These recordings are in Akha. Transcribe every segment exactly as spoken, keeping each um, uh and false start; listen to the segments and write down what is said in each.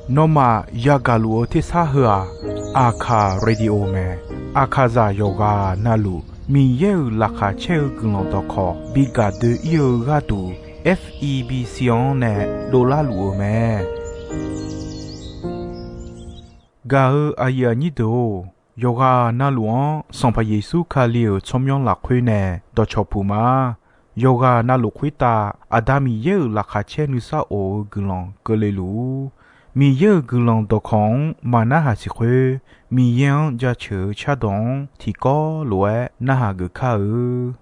Nawmaf yagaq luf-eu tersar heu-aq, Aqkaq Radio mae. Aqkaqzaq yawqghaq navluf Miqyaer-euq laqkhaq caer-eu guiqlanq dawqkawq bi gaq doe-ir-eu gharduq, F E B C-anr nae dovlar luf-eu mae. Gaq-eu aqyuif aqnyir deuq-or, yawqghaq navluf-anr Sanqpaq Yeqsur Kali-euq tsawrmyanr lafkhoer nae dawqcawq puq ma. Yawqghaq navluf khoertav Aqda Miqyaer-euq laqkhaq caer nuisar of-eu guiqlanq keuvle luf-ur. Miqyaer-euq guiqlanq dawqkawq-anr maqnarhaq siq khoer, Miqyaer-anr jaceuq-eu cardawq-anr tiqkawv lof-aer narhaq geuf kar-eu.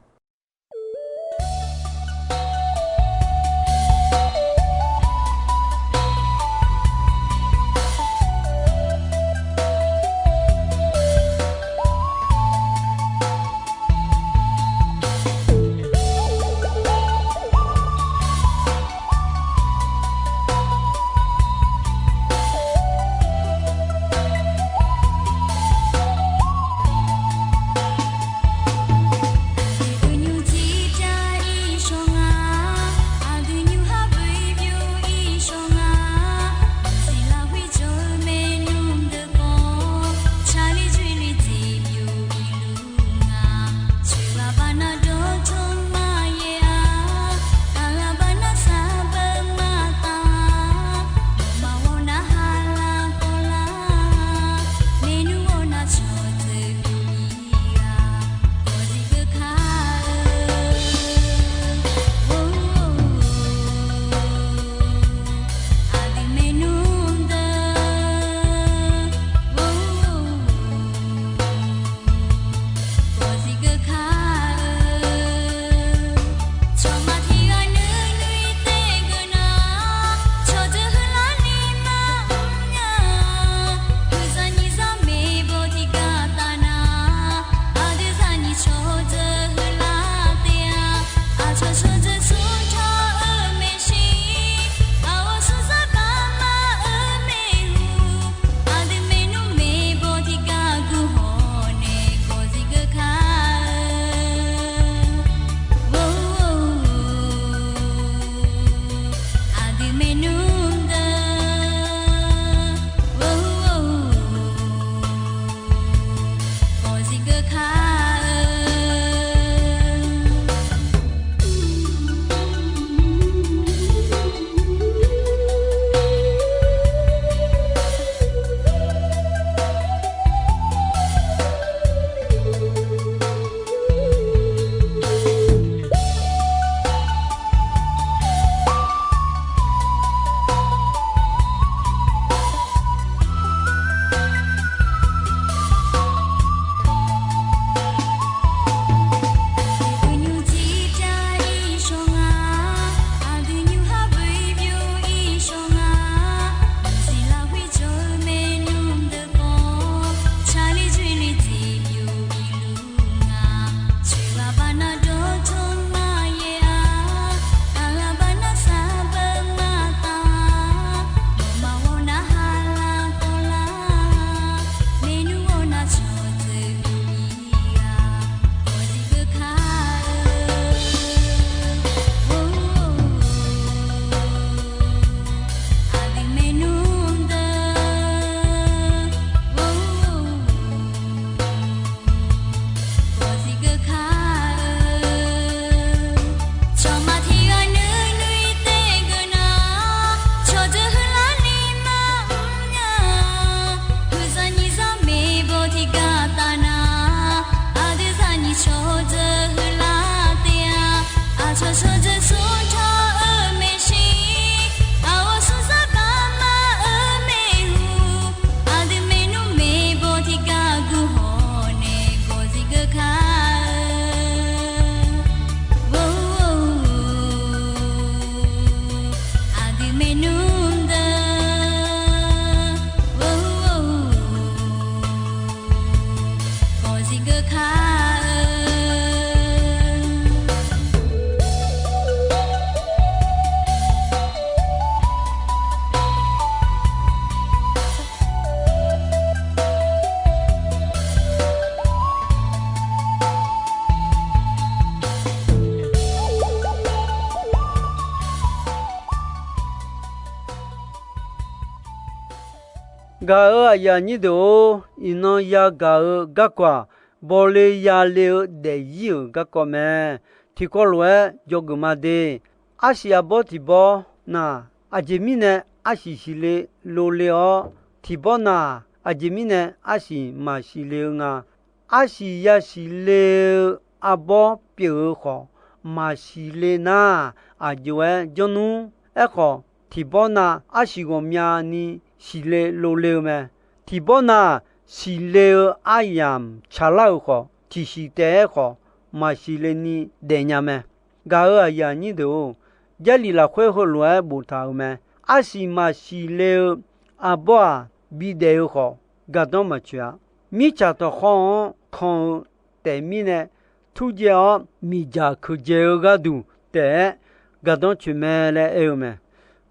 Gaq-euq aqyuif aqnyir deuq-or, iqnan yagaq-eu garkawv-aq, bawle yale-eu daefzir-euq garkawv mae. Tiqkawv lof-aer dzawgeuf ma de. Arsiq arbawr tiqbawr nar, aqjeq mirnae arsiq siqle lov le-awr, tiqbawr nar, aqjeq mirnae arsiq maqsiq le-eu nga. Arsiq yasiq le-eu arbawr pyeuf-eu khawf, maqsiq le nar, aqjox-aer janr nmr. Aerkhawf, tiqbawr nav arsiq ghawqmyani siqle lov le-eu mae. Tiqbawr nav siqle-eu aryamq tsaqlar-euq khawf, tiqsiq taef-aer khawf, maqsiq le ni daefnya mae. Gaq-euq aqyuif aqnyir deuq-or, Jarlif lafkhoer heulof-aer boftaq-euq mae. Arsiq maqsiq le-eu arbawr-aq, bidaef-eu khawf, gardanr maqtsoeq-a. Mirtsaq tawqkhawr-anr kan-eu taef mirnae, turjaev-awr miqdzaq keuqdzae-eu gharduq taef-aer gardanr tsoeq mae laer aer-eu mae.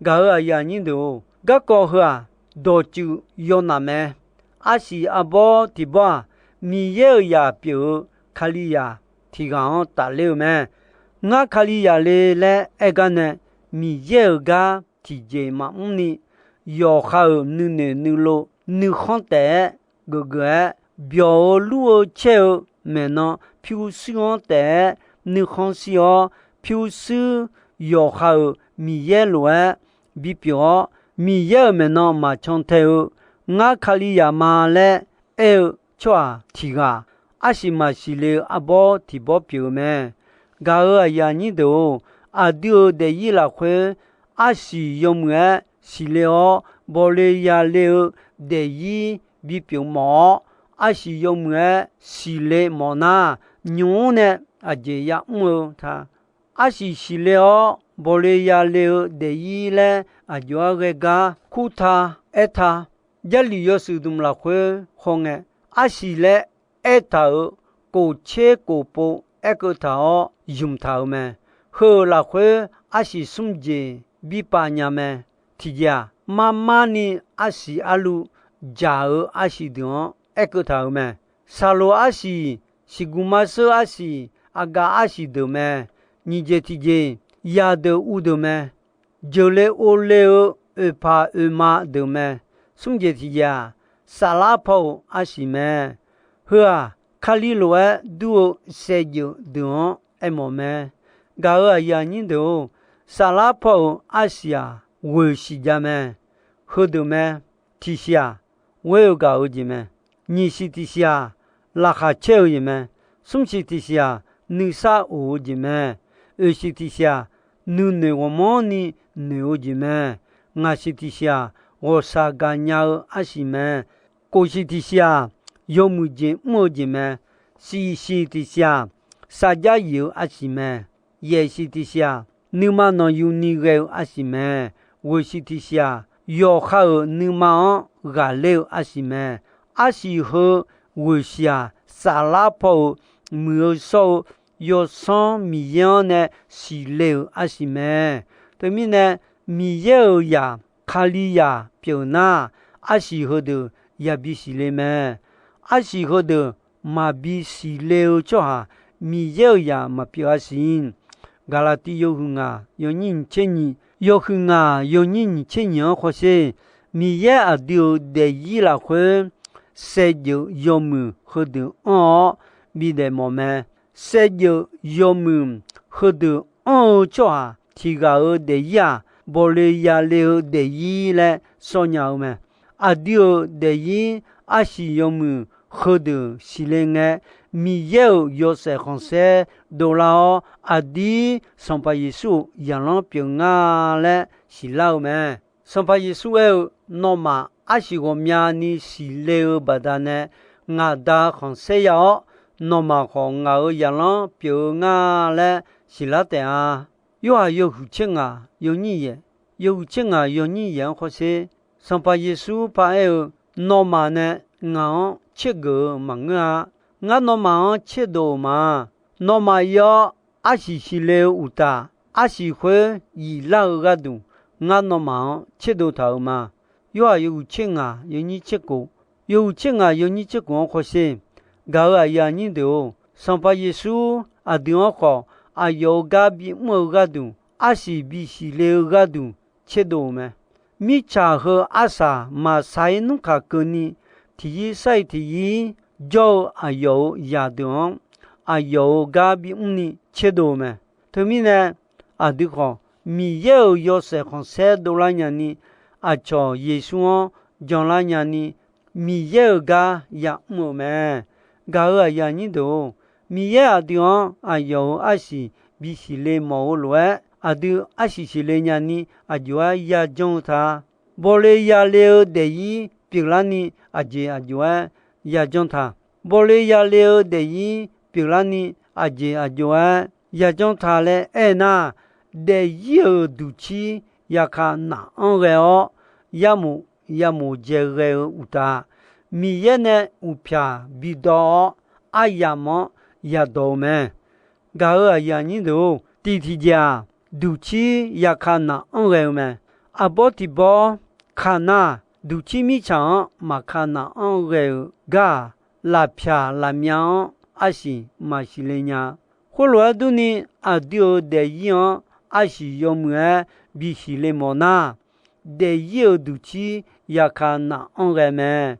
Gaq-euq aqyuif aqnyir deuq-or, garkawv heu-aq, dawqtsuif yawnaf mae. Arsiq arbawr tiqbawr-aq, Miqyaer-euq zaq pyeuf-eu Kalizaq tiq ghaq-anr tafler-eu mae. Ngar Kalizaq le laer aer gar nae, Miqyaer-euq gar tiqjeq maqmr ni, yawqha-euq nuinoeq nuilov nuikhanr taef-aer geufgeuf-aer, byawq-eu lur-eu caer-eu maeqnan pyurshuir-anr taef-aer nuikhanr shir-awr, pyurshuir yawqha-euq Miqyaer lof-aer bipyeuf-awr, Miqyaer-euq maeqnan maqcan tae-eu, ngar Kalizaq ma laer aer-eu tsawrhaq tiq ghaq, arsiq maqsiq le-eu arbawr tiqbawr pyeuf-eu mae. Gaq-euq aqyuif aqnyir deuq-or, aqdui-euq daefzir lafkhoer arsiq yawmuiq-aer siqle-awr, bawle yale-eu daefzir bipyeuf mawf-awr, arsiq yawmuiq-aer siqle mawf nar, nymq-mr nae aqjeq yamr-eu ta. Arsiq siqle-awr bawle yale-eu daefzir laer aqjox-aer ghae gar kurtaq aertaq. Jarlif yawshuif dmq lafkhoer hawngae, arsiq laer aertaq-euq kof tser kof pov aerkeuv taq-awr zmq taq-euq mae. Heu-euq lafkhoer arsiq smr jeq bi paf nya mae. Tiqjeq-aq, mar mar ni arsiq arluv dzaq-eu arsiq deuq-anr aerkeuv taq-euq mae. Saqloq arsiq, siqguq mar seur arsiq, aqgaf arsiq deuq mae. Nyiq jeq tiqjeq, yadeuq uvdeuq mae. Jeuqle ovle-eu oeqpaq oeqma deuq mae. Smr jeq tiqjeq-aq, saflar paw-euq arsiq mae. Heu-aq, Kali lof-aer dur-eu saevdzeuf deuq-anr aermawf mae. Gaq-euq aqyuif aqnyir deuq-or, saflar paw-euq arsiq-aq, ghoeq siq ja mae. Heudeuq mae. Tiq siq-aq, ghoer-eu gaq-eu jeq mae. Nyiq siq tiq siq-aq, laqkhaq caer-eu jeq mae. Smr siq tiq siq-aq, nuisar of-eu jeq mae. Oeq siq tiq siq-aq, nuinoeq ghawqmanrni noeq-eu jeq mae. Ngaq siq tiq siq-aq, ghawqshaq gaqnya-eu arsiq mae. Kof siq tiq siq-aq, yawmuiq jeq mr-eu jeq mae. Siq siq tiq siq-aq, sarjax yif-eu arsiq mae. Yaeq siq tiq siq-aq, nuima nanqyuni ghae-eu arsiq mae. Ghoeq siq tiq siq-aq, yawqha-euq nuima-anr ghaqler-eu arsiq mae. Arsiq heu ghoeq siq-aq, saflar paw-euq muiq-eu shawr-eu Yawsanr Miqyaer-anr nae siqle-euq arsiq mae. Teumirnae, Miqyaer-euq zaq Kalizaq pyeuf nar, arsiq heudeuq yabi siqle mae. Arsiq heudeuq maqbi siqle-eu tsawrhaq Miqyaer-euq zaq maqpyeuf-a siq. Gaqlaqtiv yawhuiq ngaq yawnyir nyiq tser nyiq, yawhuiq ngaq yawnyir nyiq tser nyiq-anr khawsher, Miqyaer aqdui-euq daefzir lafkhoer saevdzeuf yawmuiq heudeuq anr-awr bidaef mawf mae. Saevdzeuf yawmuiq heudeuq anr-eu tsawrhaq tiq ghaq-euq daefzir-aq, bawle yale-eu daefzir laer sawr nya-eu mae. Aqdui-euq daefzir arsiq yawmuiq heudeuq siqle ngae, Miqyaer-euq yawshaef khanqsaer dovlar-awr, aqdir Sanqpaq Yeqsur-euq zaqlanr pyeuf nga laer siqlar-eu mae. Sanqpaq Yeqsur aer-eu, Nawmaf arsiq ghawqmyani siqle-eu baqdanae, ngaq Da khanqsaer ya-awr, nawmaf khawf ngaq-euq zaqlanr pyeuf-eu nga laer siqlar taef-a. Yorhaq yawhuiq tser ngaq yawnyir yaeq, yawhuiq tser ngaq yawnyir yaeq-anr khawsher, Sanqpaq Yeqsur paraer-eu, Nawmaf nae ngaq-anr tsergeuf-eu maqngeur-a. Ngar nawmaf-anr tserdov-euq ma. Nawmaf ir-awr, arsiq siqle-eu uqtaf, arsiq khoer yiflar-eu gharduq, ngar nawmaf-anr tserdov taq-euq ma. Yorhaq yawhuiq tser ngaq yawnyir tser kof, yawhuiq tser ngaq yawnyir tser kof-anr khawsher, gaq-euq aqyuif aqnyir deuq-or, Sanqpaq Yeqsur aqdui-anr khawf, aqyawf-euq gar bimr-eu gharduq, arsiq bisiq le-eu gharduq tserdov-euq mae. Mirtsaq heu arsaq maqsaq-ir nmr kaq keuvni, tiqyir sar-iq tiqyir jawr-eu aqyawf-euq zaqdeuq-anr, aqyawf-euq gar bimr ni tserdov-eu mae. Teumirnae, aqdui khawf, Miqyaer-euq yawshaef khanqsaer dovlar nyani, aqcawq Yeqsur-anr janlar nyani, Miqyaer-euq gar yamr-euq mae. Gaq-euq aqyuif aqnyir deuq-or, Miqyaer aqdui-anr aqyawf-euq arsiq bisiqle mawf-eu lof-aer, aqdui arsiq siqle nyani aqjox-aer yajanr-eu ta. Bawle yale-eu daefzir pyeuflarni aqjeq aqjox-aer yajanr ta. Bawle yale-eu daefzir pyeuflarni aqjeq aqjox-aer yajanr ta laer aernar, daefzir-euq duqcir yaka naf-anr ghae-awr, yarmof yamof dzae ghae-eu uqtaf, Miqyaer nae uqpyaq bidawv-awr, aryamq-anr yadawq-eu mae. Gaq-euq aqyuif aqnyir deuq-or, tiq tiqjeq-aq, duqcir yaka naf-anr ghae-eu mae. Arbawr tiq bawr kaq nar, duqcir mirtsaq-anr maqka naf-anr ghae-euq gar-aq, lafpyaq lafmyav-anr arsiq maqsiq le nya. Khoerlof-aer durni, aqdui-euq daefzir-anr arsiq yawmuiq-aer bisiq le mawf nar, daefzir-euq duqcir yaka naf-anr ghae mae.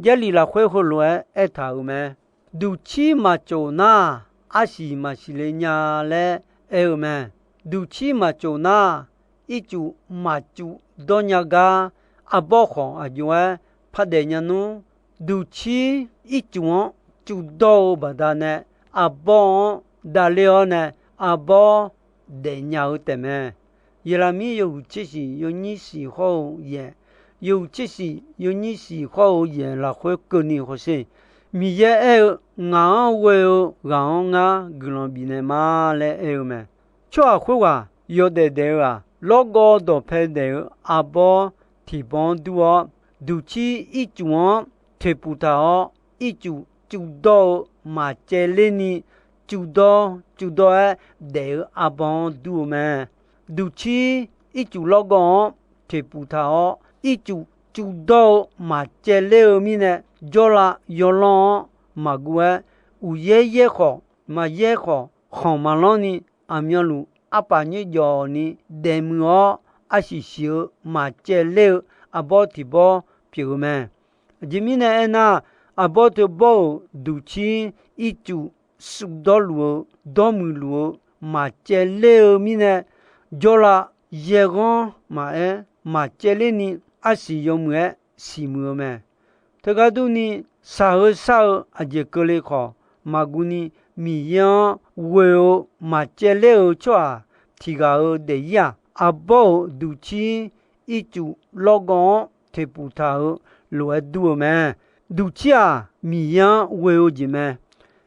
Jarlif lafkhoer heulof-aer aertaq-euq mae. Duqcir maqtsof nar, arsiq maqsiq le nya laer aer-eu mae. Duqcir maqtsof nar, ircuf maqcuf dawr nya gar, arbawr khawf aqjox-aer pardaef nya nmr. Duqcir ircuf-anr cufdawr-eu baqdanae, arbawr-anr davler-awr nae arbawr daefnya-eu taefmae. Yeqlaqmir yawhuiq tser shiq yawnyir shiq hawr-eu yaeq, yawhuiq tser shiq yawnyir shiq hawr-eu yaeq lafkhoer keuvni hawsher. Miqyaer aer-eu, Ngaq-anr ghoe-eu ghaq-anr ngar guiqlanq bifnaeq ma laer aer-eu mae. Tsawrhaq khoerghaq yawdaef daef-eu-aq, lawrgawv dawqpae daef-eu arbawr tiq bawr-anr dur-awr, duqcir ircuf-anr toeqpuf taq-awr, ircuf cufdawr-eu maqcaevler ni, cufdawr cufdawr-aer daef-eu arbawr-anr dur-eu mae. Duqcir ircuf lawrgawv-anr toeqpuf taq-awr, ircuf cufdawr-eu maqcaevler-eu mirnae, jawrlav yawlanr-anr maqguv-aer, uqyaer yaer khawf, maqyaer khawf, khanq maqlanr ni, aqmyanluf arpaf nyoerjawf ni daefmuiq-awr, arsiq siq-eu maqcaevler-eu arbawr tiq bawr pyeuf-eu mae. Aqjeq mirnae aernar, arbawr teu bawr-euq duqcir ircuf suvdawrluf-eu, dawrmuiqluf-eu maqcaevler-eu mirnae, jawrlav yaerghanr maqaer, maqcaevler ni arsiq yawmuiq-aer siqmuiq-eu mae. Teugar durni, shaq-eu shar-eu aqjeq keuvle khawf maqguv ni, Miqyaer-anr ghoe-eu maqcaevler-eu tsawrhaq tiq ghaq-euq daefzir-aq, arbawr-euq duqcir ircuf lawrgawv-anr toeqpuf taq-eu lof-aer dur-eu mae. Duqcir-aq, Miqyaer-anr ghoe-eu jeq mae.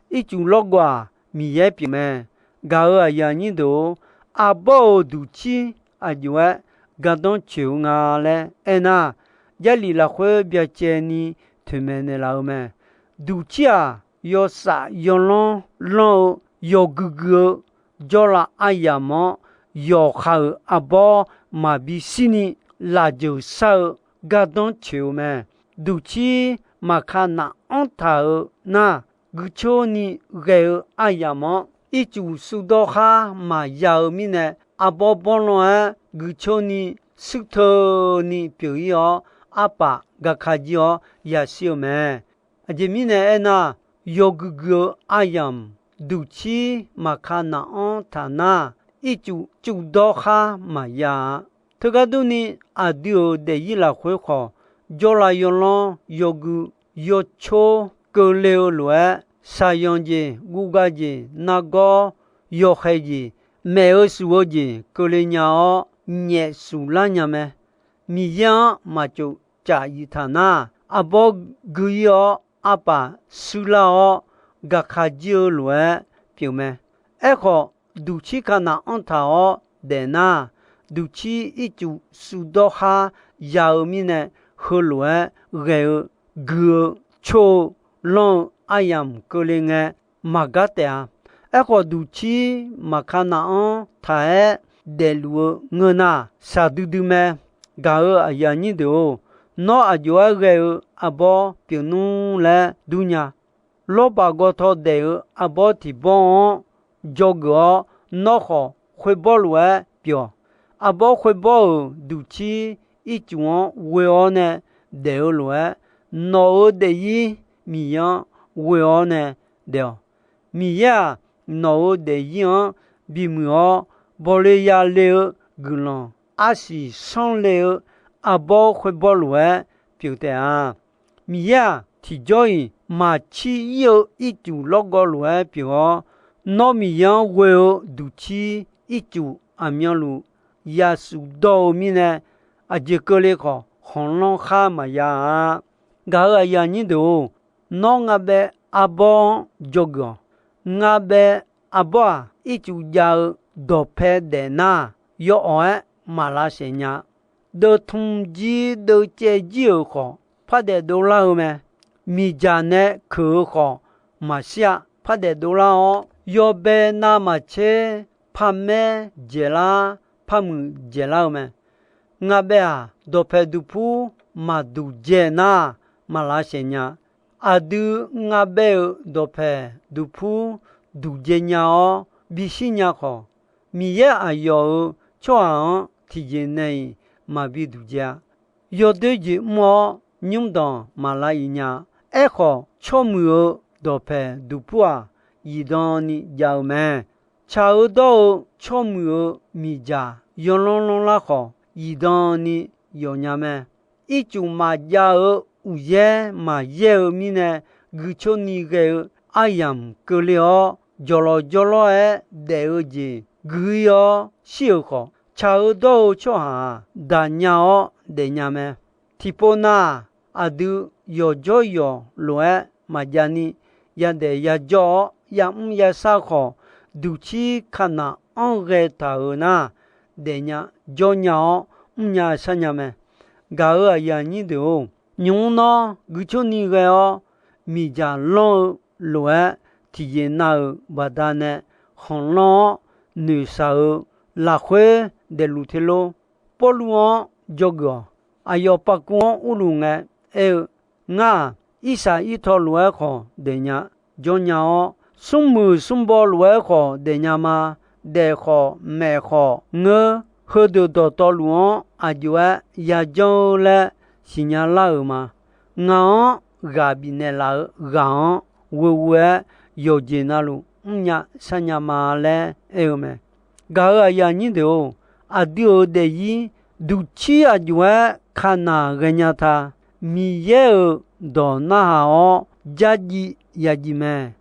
Ircuf lawrgawv-aq, Miqyaer pyeuf mae. Gaq-euq aqyuif aqnyir deuq-or, arbawr-euq duqcir aqjox-aer gardanr coeq-eu nga laer aernar, Jarlif lafkhoer byacaevni toeqmaeq naeqlaf-eu mae. Duqcir-aq, yawsaf yawlanr lanr-eu, yawgui gui-eu, jawrlav aryamq-anr yawqha-euq arbawr maqbi shirni lafjeuq shar-eu gardanr coeq-eu mae. Duqcir maqka naf-anr taq-eu nar, guicoer ni ghae-eu aryamq-anr ircuf suvdawr khar maqya-eu mirnae, arbawr bawrlan-aer guicoer ni shuirteu ni pyeuf-ir-awr, arpaf gaka jir-awr yashir-eu mae. Aqjeq mirnae aernar, yawgui gui-eu aryamq duqcir maqka naf-anr taq nar, ircuf cufdawr khar maqya-a. Teugar durni, aqdui-euq daefzir lafkhoer khawf, jawrlav yawlanr yawgui yawcor keuvle-eu lof-aer, shaqyanq jeq, guvga jeq, nargawr yawkhaeq jeq, maef-eu shuf-eu jeq keuvle nya-awr, nyaef shuf lar nya mae. Miqyaer-anr maqcof caf iq taq nar, arbawr gui-ir-awr, arpaf shuirlar-awr, gaqkaq jir-eu lof-aer pyeuf mae. Aerkhawf, duqcir ka naf-anr taq-awr daef nar, duqcir ircuf suvdawr khar ya-eu mirnae, heulof-aer ghae-eu, gui-eu, cor-eu, lanr-eu aryamq keuvle ngae, maqgar taef-a. Aerkhawf, duqcir maqka naf-anr taq-aer daefluf-eu ngeur nar, shaqdui dui mae. Gaq-euq aqyuif aqnyir deuq-or, nawr aqjox-aer ghae-eu arbawr pyeuf nmr laer dur nya. Lawrbaq gawtaw daef-eu arbawr tiq bawr-anr dzawgeuf-awr, nawr khawf khoerbawr lof-aer pyeuf-awq. Arbawr khoerbawr-euq duqcir ircuf-anr ghoe-awr nae daef-eu lof-aer, nawq-euq daefzir Miqyaer-anr ghoe-awr nae daef-awq. Miqyaer-aq, nawq-euq daefzir-anr bimuiq-awr, bawle yale-eu guiqlanq arsiq sanrle-eu arbawr khoerbawr lof-aer pyeuf taef-a. Miqyaer-aq, tiqjawr-iq maqcir ir-eu ircuf lawrgawv lof-aer pyeuf-awr, nawr Miqyaer-anr ghoe-eu duqcir ircuf aqmyanluf yasuf dawr-eu mirnae, aqjeq keuvle khawf khanqlanr khar maqya-a. Gaq-euq aqyuif aqnyir deuq-or, nawr ngabaev arbawr-anr dzawgeuf-awq. Ngabaev arbawr-aq, ircuf jav-eu dawqpae daef nar, yawawq-aer maq lavsaef nya. Deuvtmq jir deuvcaev jir-euq khawf, par daef dovlar-eu mae. Miqdzaq nae keuq-eu khawf, maqshir-a. Par daef dovlar-awr, yawbae navmaqtser par maer dzaeqlar, par muiq dzaeqlar-eu mae. Ngabaev-aq, dawqpaeq duqpur maqduq dzae nar, maq lavsaef nya. Aqdui ngabaev-euq dawqpaeq duqpur duq dzae nya-awr, bishir nya khawf, Miqyaer aqyawf-euq tsawrhaq-anr tiqjeq nae-iq maqbi duq dzae-a. Yawdoer jeq mr-awr, nymrdanq maq lav-iq nya. Aerkhawf, tsawrmuiq-eu dawqpaeq duqpur-aq, zifdan ni jav-eu mae. Tsaq-eu dawr-eu tsawrmuiq-eu miqdzaq yawlanr lanrlar khawf, zifdan ni yawf nya mae. Ircuf maqjav-eu uqyaer maqyaer-eu mirnae, guicoeni ghae-eu aryamq keuvle-awr, jawqlawq jawrlawr-aer daef-eu jeq gui-ir-awr shir-euq khawf, tsaq-eu dawr-eu tsawrhaq-aq, daqnya-awr daefnya mae. Tiqpov nav-aq, aqdui yawqjawr yawq lof-aer maqjav ni, yadaef yajawr-awr yamr yashar khawf, duqcir kanaq anr ghae taq-euq nar, daefnya jawrnya-awr mrnya sharnya mae. Gaq-euq aqyuif aqnyir deuq-or, nymq-mr nawr guicoeni ghae-awr, miqdzaq lanr-eu lof-aer tiqjeq nav-euq baqdanae khanqlanr-awr noeqshaq-eu lafkhoer daefluf te lor. Pawrluv-anr dzawgeuf-awq. Aqyawf pavkuv-anr urluf ngae aer-eu, Ngar-aq, irsaq irtaw lof-aer khawf daefnya jawrnya-awr, smrmuiq smrbaw lof-aer khawf daefnya ma. Daef khawf, maef khawf ngeur, heudeuq dawqtawvluf-anr aqjox-aer yajanr-eu laer siqnya lar-euq ma. Ngaq-anr ghaq bifnaeq laf-eu ghaq-anr ghoeghoe-aer yawqjeq navluf mrnya sharnya ma laer aer-eu mae. Gaq-euq aqyuif aqnyir deuq-or, aqdui-euq daefzir duqcir aqjox-aer kanaq ghaenya ta. Miqyaer-euq dawq narhaq-awr dzardziv yadziv mae.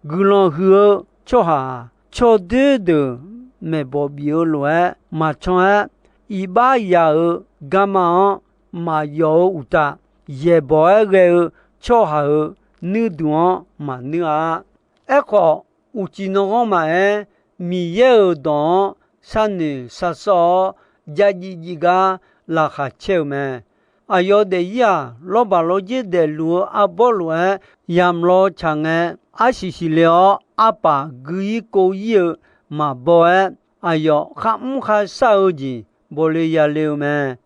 Guiqlanq huiq-eu tsawrhaq-aq, tsawrdoer deuq maeqbawq bif-eu lof-aer maqcan-aer, iqbax yaq-euq garma-anr maqyawf-eu uqtaf, yaeqbawq-aer ghae-eu tsawrhaq-euq nuirduq-anr maqnuir-a. Aerkhawf, uqcif nanghanr maqaer, Miqyaer-euq dawq-anr sharnoeq sharsawr-awr, dzardziv dziv gar laqkhaq caer-euq mae. Aqyawf daefzir-aq, lawrbaq lawrdzer daefluf-eu arbawr lof-aer yamq law tsaq ngae, arsiq siqle-awr arpaf gui-ir kov-ir-eu maqbaw-aer, aqyawf kharmr kharshar-eu jeq bawle yale-eu mae.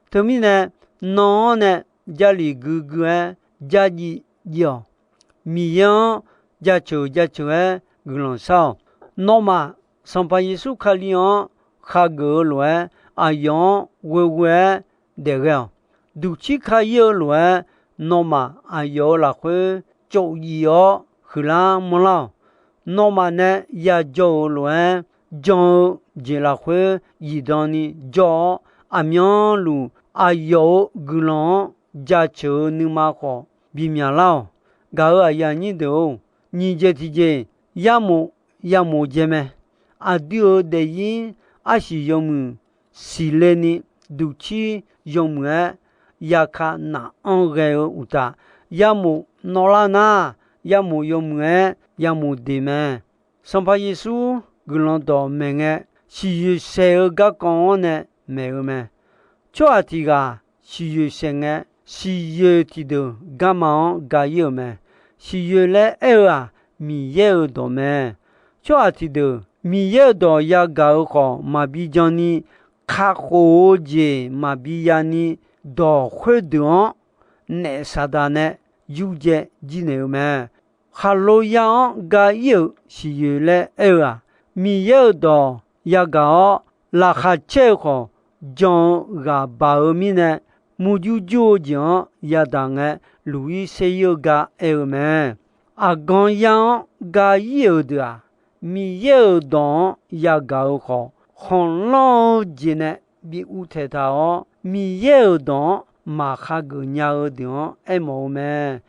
Teumirnae, nan-anr nae Jarlif guigui-aer jarjiv jiv-awq. Miqyaer-anr jaceuq jaceuq-aer guiqlanq shar-awq. Nawmaf, Sanqpaq Yeqsur Kali-anr khageuf-eu lof-aer, aqyawf-anr ghoeghoe-aer daef ghae-awq. Duqcir ka-ir-eu lof-aer, nawmaf aqyawf-euq lafkhoer tsof yif-awr huiqlar manrlar-awq. Nawmaf nae yajawr-euq lof-aer, jan-eu jeq lafkhoer zifdan ni jawr-awr, aqmyanluf aqyawf-euq guiqlanq-anr jaceuq-eu nuima khawf bimyaq lar-awq. Gaq-euq aqyuif aqnyir deuq-or, nyiq jeq tiqjeq, yarmof yamof jae mae. Aqdui-euq daefzir arsiq yawmuiq siqle ni, duqcir yawmuiq-aer yaka naq anr ghae-eu uqtaf, yarmof nawvlar nar, yarmof yawmuiq-aer yamof deq mae. Sanqpaq Yeqsur guiqlanq dawq maeq ngae, siqyoeq saeq-eu garkawv-anr nae maeq-eu mae. Tsawrhaq tiq ghaq siqyoeq saeq ngae, siqyoeq tiqdeuq garma-anr ga-ir-euq mae. Siqyoeq laer aer-eu-aq, Miqyaer-euq dawq mae. Tsawrhaq tiqdeuq Miqyaer-euq dawq yagaq-eu khawf maqbi jan ni, kakhof-eu jeq maqbi ya ni, dawq khoerdeuq-anr naef Saqdaq nae yurdzae jirnaeq-eu mae. Khaqlo ya-anr ga-ir-euq siqyoeq laer aer-eu-aq, Miqyaer-euq dawq yagaq-awr laqkhaq caer-eu khawf, jan-eu ghaq baq-eu mirnae, murjur jur-eu jeq-anr yadaq ngae, luq-ir ser-ir-eu gar aer-eu mae. Aqgan yar-anr ga ir-euq deuq-aq, Miqyaer-euq dawq-anr yagaq-eu khawf, khanqlanr-eu jeq nae bi uvtaeq taq-awr, Miqyaer-euq dawq-anr maqkhar geuf nya-eu deuq-anr aermawf-eu mae.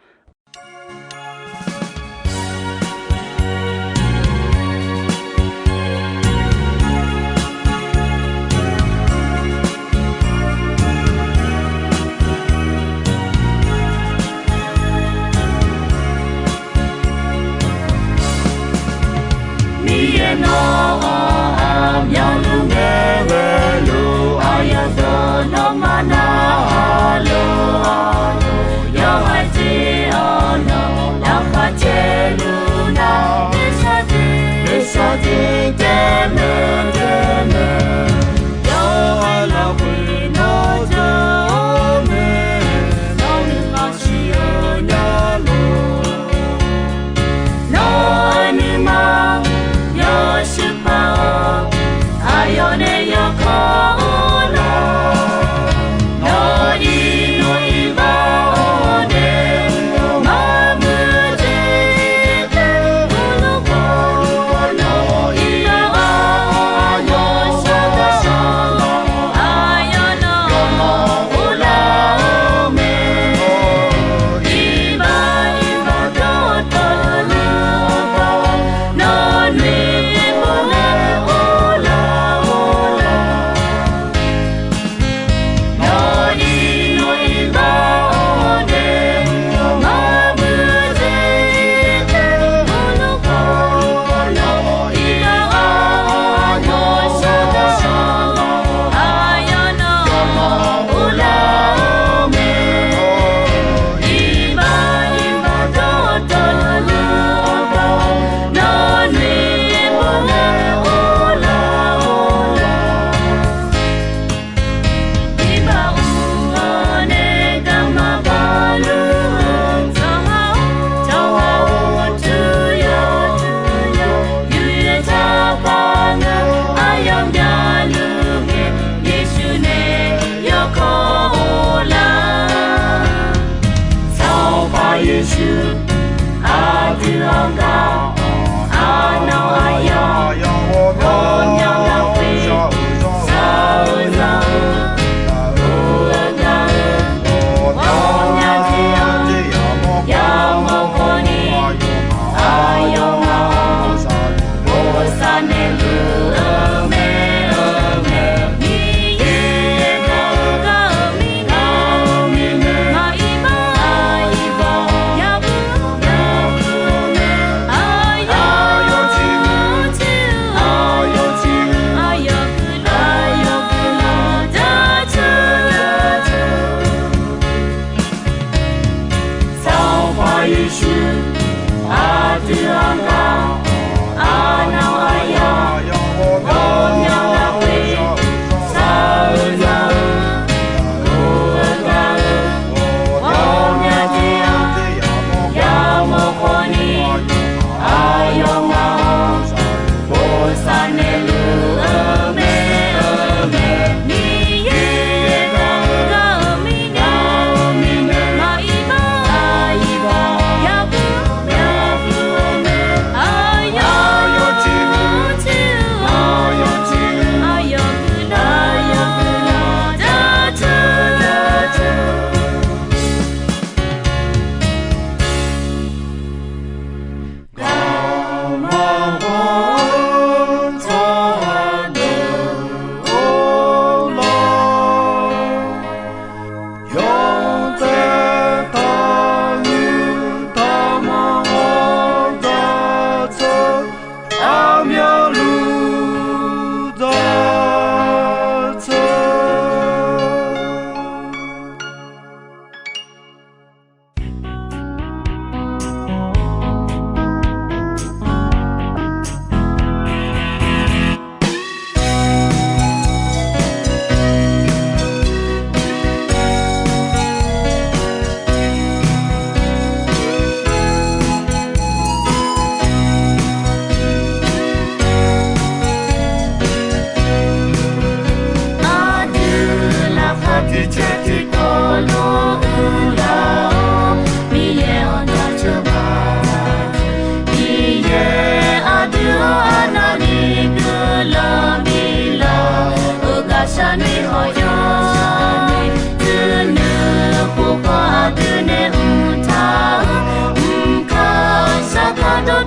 Miqyaer nawr-anr aqmyanluf ngae ghaeluf, aqyawf deuq nawmaf narhaq luf-awq. Yawhaiq jeq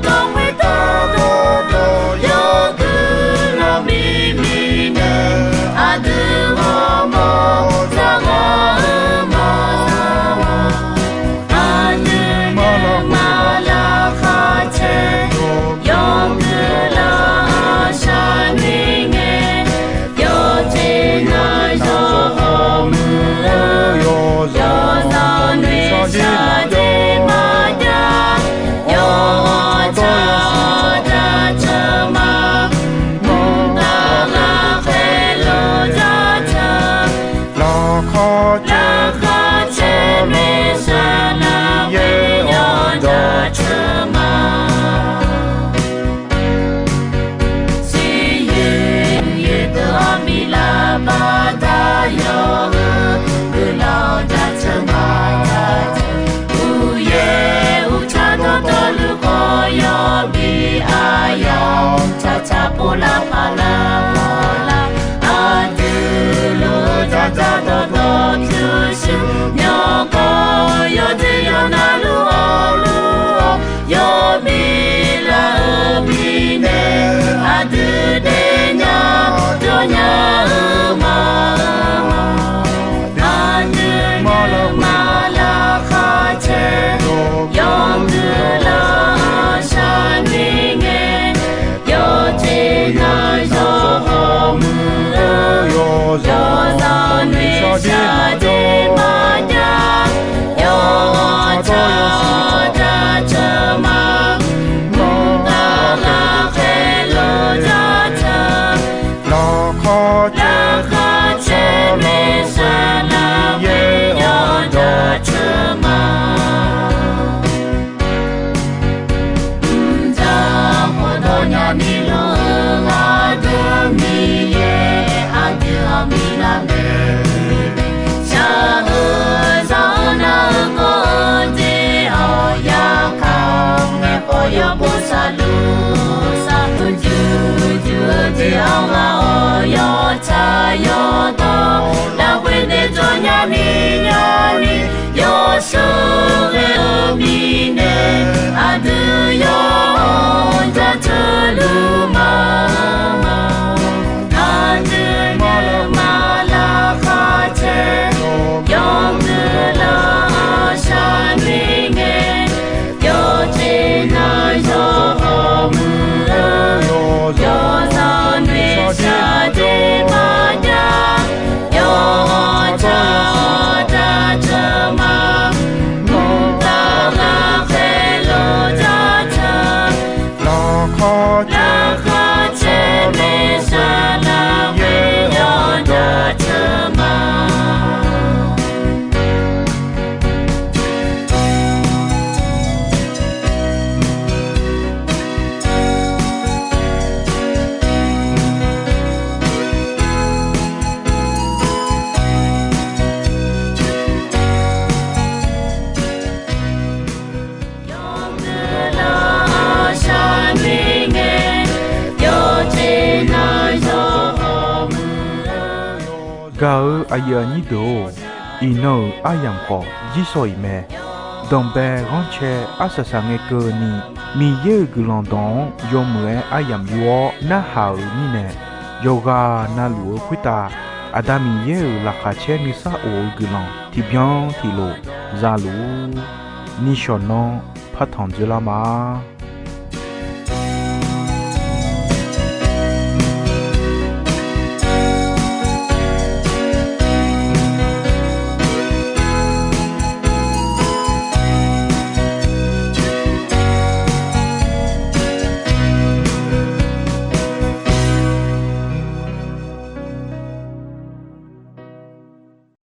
dawq khoertav dawqtawv yawguiq lanq bi mirnae, aqdui ghawrmawr dzaq ghaq-eu ma. Aqdui maqlaq khar caer yawguiq lanq shaqni ngae, yawqjeq navzawr hawmuiq-eu yawzanq noeqshaq jeq maqjav, yawqha tsaq jaceuq ma. Mqtav lafkhoer luf jaceuq, laqkhaq caer maeqshi nar Miqyaer-anr jaceuq ma. Siqyoeq yoeq deuq-anr bi laf baqda yawq-eu guiqlanq jaceuq ma. Uqyaer uqtsaq dawqtawvluf khawf yawbi aqyawf tsaqtsaq pov lar paq lar paq lar, aqdui luf-eu dzaqdzaq dawqtawv pyurshuir myawqganq yawdzer yawqnav luf-awr luf-awr yawbi lar-eu mirnae, aqdui daefnya jawrnya-eu ma. Aqdui maqlaq khar caer yawguiq lanq shaqni ngae, yawqjeq navzawr hawmuiq-eu yawzanq noeqshaq jeq maqjav, yawqha tsaq jaceuq ma. Mqtav lafkhoer luf jaceuq, laqkhaq caer maeqshi nar Miqyaer-anr jaceuq ma. Mqdzaq khofdawq nyani luf-eu aqdui Miqyaer aqdui-anr bi lar mae. Shaq-eu zanq-anr nar-eu kawv-eu jeq-awq yarkaq ngaeqkhawf yawbo saqluf saqluf juq juq-eu jeq-anr ghaq-awr yawtsaq yawdawr lafkhoer nae jawr nyani nyani yawsheuq ghae-eu mirnae, aqdui yawr-anr jaceuq luf ma. Aqdui maqlaq khar caer yawguiq lanq shaqni ngae, yawqjeq navzawr hawmuiq-eu yawzanq noeqshaq jeq maqjav, yawqha tsaq jaceuq ma. Mqtav lafkhoer luf jaceuq, laqkhaq caer maeqshi nar Miqyaer-anr jaceuq ma. Gaq-eu aqyuif aqnyir deuq-or, iqnan-euq aryamq khawf jirsawq iq mae. Danqbae ghanrcae arsaq saq ngae keuvni, Miqyaer-euq guiqlanq dawq-anr yawmuiq-aer aryamq yur-awr narhaq-euq mirnae, yawqghaq navluf-eu khoertav Aqda Miqyaer-euq laqkhaq caer nuisar of-eu guiqlanq tiqbyan tiqlof za luf-ur. Nishawq nanr partanq dzoerlar ma.